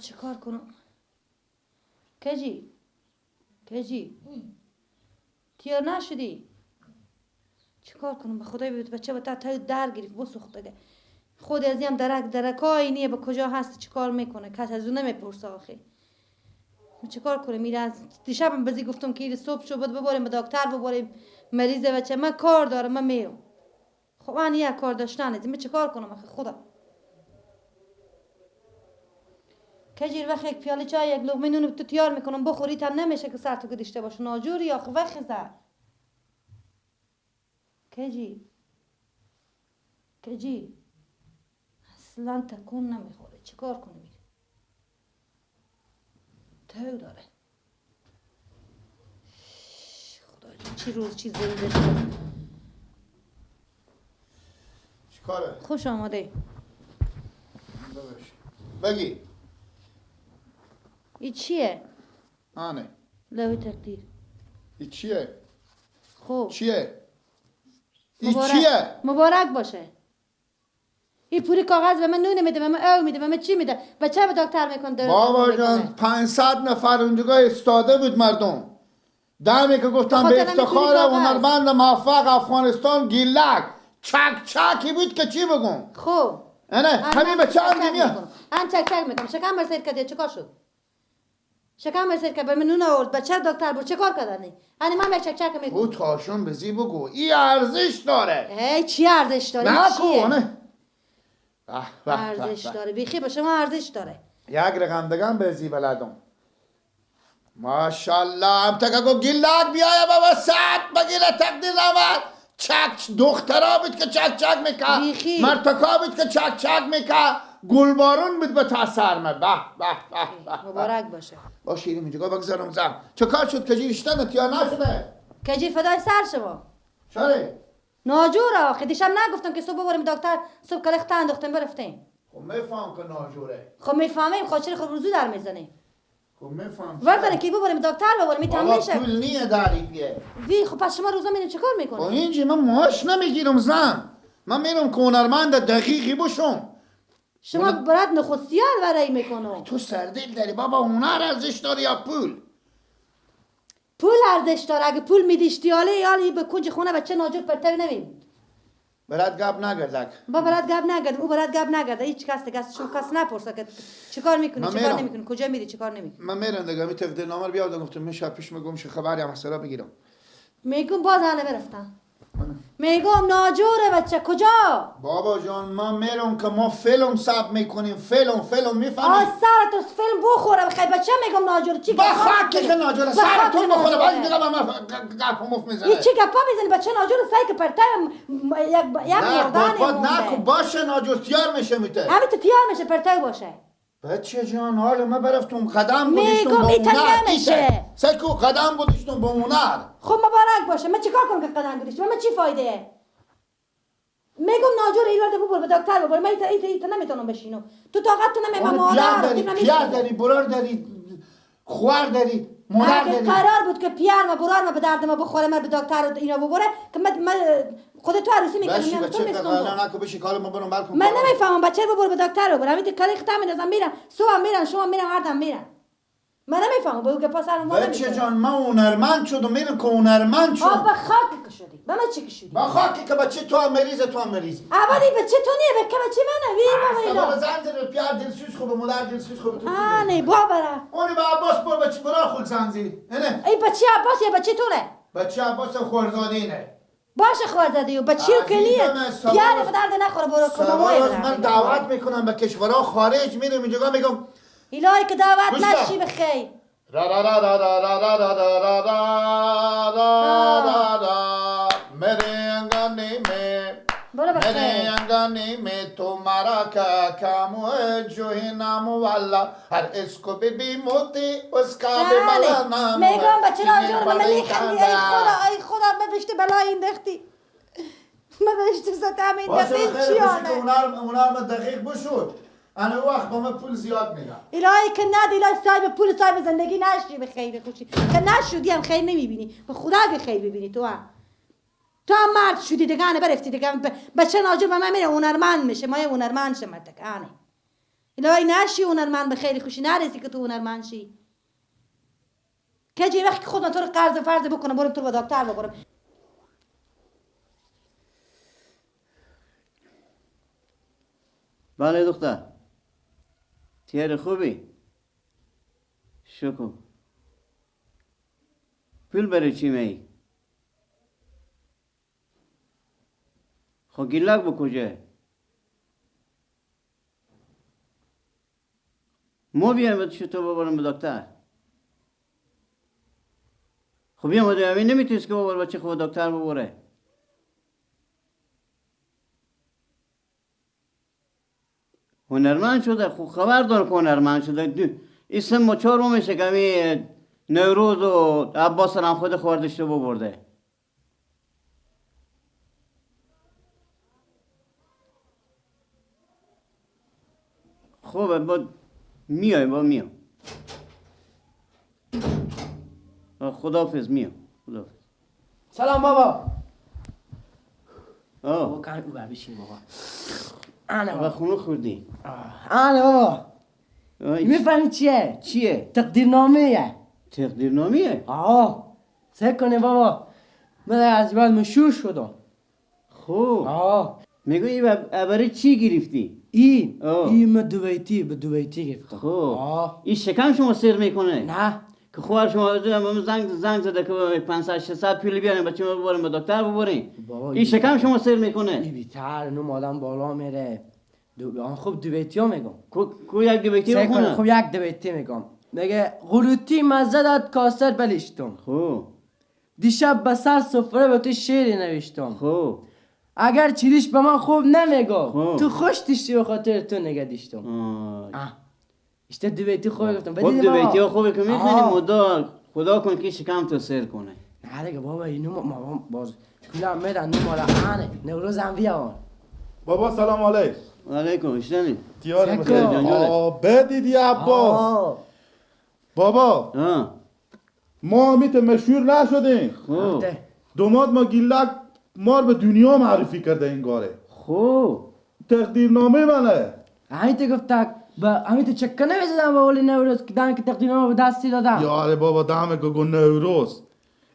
چه کار کنم؟ کجی؟ کجی؟ تیار نشدی؟ چه کار کنم؟ به خدای بود بچه با تا در گرفت بسوخت دیگه. خود از هم درک درکای نیه به کجا هست چه کار میکنه کس از اون نمیپرسه آخه. چه کار کنم؟ میره دیشبم بزی گفتم که صبح شو بود ببریم به دکتر ببریم مریض بچه. من کار دارم من میرم. خب من یک کار داشتن از من چه کار کنم آخه خدا. کجیر وقت یک پیاله چای یک لقمه نون تو تیار میکنم بخوری تا نمیشه که سر تو که داشته باشه ناجوری آخه وقت زد. کجی کجی اصلا تکون نمیخوره چیکار کنم؟ تو داره خدا چی روز چی زنده شد. چیکاره؟ خوش آماده بگی ای چیه؟ آنه لوی تقدیر ای چیه؟ خب چیه؟ ای چیه؟ مبارک باشه. این پوری کاغذ به من نون میده به من او میده به من چی میده؟ بچه به دکتر میکن. بابا جان 500 نفر اونجا ایستاده بود مردم. دمی که گفتم به افتخار هنرمند موفق افغانستان گیلک چک چکی بود که چی بگم؟ خب نه همین بچه هم نمیاد. هم چک چک میکنم. شکم بر سر کرده چیکار شد؟ شکم بر سر کرد به من نون آورد بچه دکتر بود چیکار کردنی؟ یعنی من چک چک میکنم. او تاشون بزی بگو این ارزش داره. ای چی ارزش داره؟ نه ارزش داره بیخی به شما ارزش داره. یک رقم دگم بزی بلدم ماشاءالله. هم تکه گو گیلک بیایه بابا ساعت بگیره تقدیر آمد. چک دخترا بود که چک چک میکرد، مرتکا بود که چک چک میکرد، گلبارون بود به تاثر من. به به به مبارک باشه. باشه اینو اینجا بگذارم زن. چه کار شد کجی رشتن یا نشده؟ کجی فدای سر شما. چرا؟ ناجوره آخه دیشب نگفتم که صبح ببریم دکتر، صبح کلخت انداختیم برفتیم. خب میفهم که ناجوره. خب میفهمیم خب چرا خب روزو در میزنه. خب میفهم. وردن که ببریم دکتر ببریم میتم میشه. پول نیه داری پیه. وی خب پس شما روزا میریم چیکار میکنی؟ خب اینجا من معاش نمیگیرم زن. من میرم که هنرمند دقیقی باشم. شما برات نخستیار برای میکنم. تو سردل داری بابا، هنر ارزش داری یا پول؟ پول ارزش داره. اگه پول میدیشتی حالی به کنج خونه بچه ناجور پرتوی نمیبود. برات گپ نگردک. با برات گپ نگرد، او برات گپ نگرد. هیچ کس دیگه شما کس نپرسه که چیکار میکنی چیکار نمیکنی کجا میری چیکار نمیکنی. من میرم دیگه می تفدیل نامه رو بیاوردم گفتم من شب پیش میگم چه خبری هم حسرا بگیرم. میگم باز هنه برفتم. میگم ناجوره بچه کجا؟ بابا جان من میرم که ما فیلم ثبت میکنیم، فیلم میفهمی؟ آ سر تو فیلم بخوره بخیر بچه میگم ناجور چی؟ با خاک که ناجوره سرتون بخوره باز دیگه با من گپ مف میزنه. چی گپا میزنی بچه ناجور سعی که پرتای یک مردان نه باشه ناجور تیار میشه میته. همین تو تیار میشه پرتای باشه. بچه جان حالا من برفتم قدم گذاشتم با هنر. میشه سکو قدم گذاشتم با هنر. خب مبارک باشه. من چیکار کنم که قدم گذاشتم؟ من چی فایده؟ میگم ناجور ایراد ببر به دکتر ببر. من ایت نمیتونم بشینم. تو طاقت تو نمی من مادر داری، پیار داری، برار داری، خوار داری، مادر داری. قرار بود که پیار و برار ما به درد ما بخوره من به دکتر اینا ببره که من خود تو عروسی میکنم. من تو میستم. نه نه بشی کار ما برم برکن. من نمیفهمم بچه ببر به دکتر ببر. همین کلی ختم میندازم میرم صبح میرم شما میرم هر میرم. من نمیفهمم با گپا سرم وارد. بچه جان من هنرمند شدم میرم که هنرمند شدم. به خاک که شدی. به من چی که شدی؟ به خاکی که بچه تو هم مریض تو هم مریض. اولی بچه تو نیه به که بچه منه. وی بابا اینا. بابا زن زیر پیار دلسوز خوب مادر دلسوز خوب تو. نه بابا. اونی با عباس بر بچه برا خود زنزی. نه. ای بچه عباس یا بچه تو نه. بچه عباس خورزاده اینه. باشه خورزاده و بچه رو کلیه. پیار به درد نخوره برو که من دعوت میکنم به کشورها خارج میرم اینجا میگم الهی که دعوت نشی بخیر. را را را را را را را را را را را را را میرے انگانے میں میرے انگانے میں تمہارا کیا کام ہے جو ہے نام والا ہر اس کو بھی بھی موتی اس کا بھی بلا نام. میگم بچه ناجور من میخندی. ای خدا ای خدا من بهشت بلای انداختی. من بهشت ستم انداختی. چیانه اونار من دقیق بشد. انا وقت با من پول زیاد میدم. الهی که ندی، الهی صاحب پول صاحب زندگی نشی به خیر خوشی که نشدی هم خیر نمیبینی. به خدا که خیر ببینی. تو هم تو هم مرد شدی دیگه، انه برفتی دیگه. بچه ناجور به من میره هنرمند میشه. ما یه هنرمند شه مرد انه. الهی نشی هنرمند به خیلی خوشی نرسی که تو هنرمند شی. که جی وقتی خودم تو رو قرض فرض بکنم برم تو رو به دکتر ببرم. بله دختر. تیار خوبی؟ شکر. پول برای چی می؟ خب گیلک با کجا؟ ما بیایم به تو ببرم به دکتر. خب بیام همین نمیتونست که ببر بچه خود دکتر ببره. هنرمند شده، خب خبر داره که هنرمند شده. اسم ما 4 ماه میشه که همین نوروز و عباس هم خود خوردش رو ببرده. خب با میای با میام. خداحافظ میام. خداحافظ. سلام بابا. آه. کم او بشین بابا. انا بابا خونه خوردی. انا بابا. میفهمی چیه؟ چیه؟ تقدیرنامه. تقدیرنامه؟ آه. سه کنه بابا. من از بعد مشهور شدم. خوب. آه. میگویی برای چی گرفتی؟ ای من دویتی به دویتی گرفتم. خوب. این شکم شما سیر میکنه؟ نه. که خواهر شما زنگ زده که 500 600 پول بیاریم بچه ما ببریم به دکتر ببریم. این شکم شما سیر میکنه؟ ای بیتر نوم آدم بالا میره. خوب دویتی ها میگم. کو یک دویتی بخونه؟ خوب یک دویتی میگم. میگه غروتی مزه داد کاسر بلیشتم. خوب. دیشب به سر سفره به تو شعری نوشتم. خوب. اگر چیریش به من خوب نمیگو تو خوش دیشتی به خاطر تو نگه دیشتم. اشته دویتی خوب گفتم. خوب دویتی ها خوبه که میخونیم. خدا خدا کن که شکم تو سر کنه. نه دیگه بابا اینو ما باز پولم میدن نو مال انه نوروز هم بیان. بابا سلام علیک. علیکم اشتنی. دیار بخیر. بدیدی عباس. بابا ما میت مشهور نشدیم. خوب. دوماد ما گیلک مار به دنیا معرفی کرده این گاره. خوب. تقدیرنامه منه. همین تو گفت با همین تو چکه نمیزدم با ولی نوروز که دم که تقدیرنامه به دستی دادم. یاره بابا دم که گو نوروز.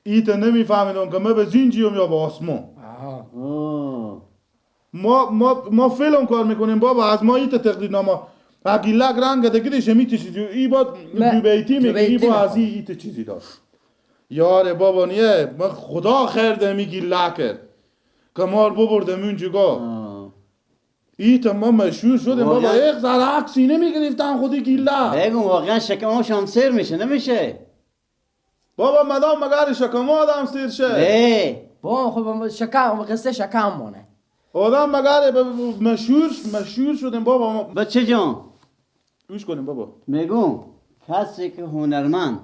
ایت نمیفهمیدم که من به زینجیم یا به آسمان. ما فیلم کار میکنیم بابا از ما ایت تقدیرنامه گیلک رنگ دیگه میت چیزی ای با دوبیتی میگه ای با از ایت چیزی داد. یاره بابا نیه من خدا خیر دمی گیلک که مار ببردم اونجا. ایت ما مشهور شدیم بابا. یک ذره عکسی نمیگرفتن خودی گیله. بگم واقعا شکم شام سیر میشه نمیشه؟ بابا مدام مگر شکم آدم سیر شه؟ بابا خب شکم قصه شکم مونه. آدم مگر مشهور شدیم بابا. بچه جان گوش کنیم بابا. میگم کسی که هنرمند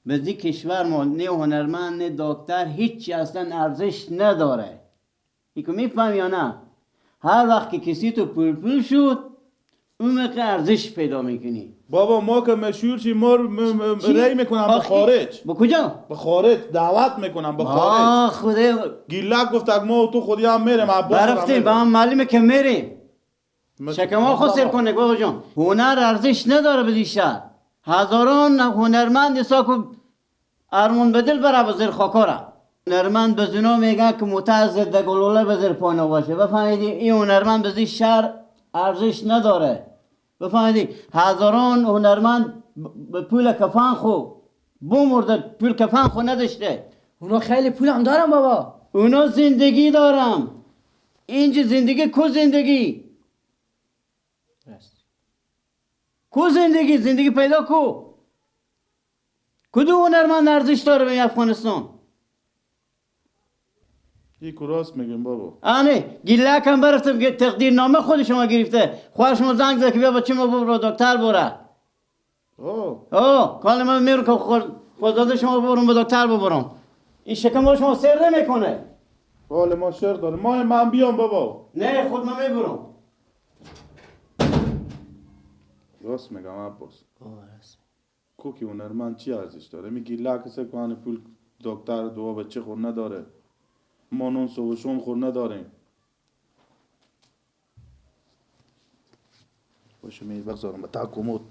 به دی کشور ما نه هنرمند نه دکتر هیچی اصلا ارزش نداره. ایکو میفهم یا نه؟ هر وقت که کسی تو پول پول شد اون موقع ارزش پیدا میکنی. بابا ما که مشهور شیم ما ری میکنم به خارج. به کجا؟ به خارج دعوت میکنم به خارج. آه خدای گیلک گفت ما و تو خودی هم میریم عباس. برفتیم با هم معلومه که میریم. شکم خود سیر کنه بابا جان. هنر ارزش نداره به شهر. هزاران هنرمند ساکو ارمون بدل بره به زیر خاکاره. هنرمند به زنا میگن که متعزد گلوله به زیر پایین باشه. بفهمیدی این هنرمند به زیر شهر ارزش نداره. بفهمیدی هزاران هنرمند به پول کفن خو بمرده پول کفن خو نداشته. اونا خیلی پول هم دارن بابا. اونا زندگی دارم. اینجا زندگی کو زندگی؟ کو زندگی؟ زندگی پیدا کو؟ کدوم هنرمند ارزش داره به افغانستان؟ یک راست میگم بابا. آنه گیلک هم برفتم که تقدیرنامه خود شما گرفته. خواهر شما زنگ زد که بیا بچه ما ببرو دکتر بره. اوه کال من میرم که خودزاده شما ببرم به دکتر ببرم. این شکم شما سر نمیکنه. حال ما شر داره. ما من بیام بابا. نه خود من میبرم. راست میگم عباس. کوکی هنرمند چی ارزش داره؟ میگی گیلک سه کنه پول دکتر دعا بچه خود نداره. ما نون صبح شام خور نداریم. باشه می بگذارم به تا کمود.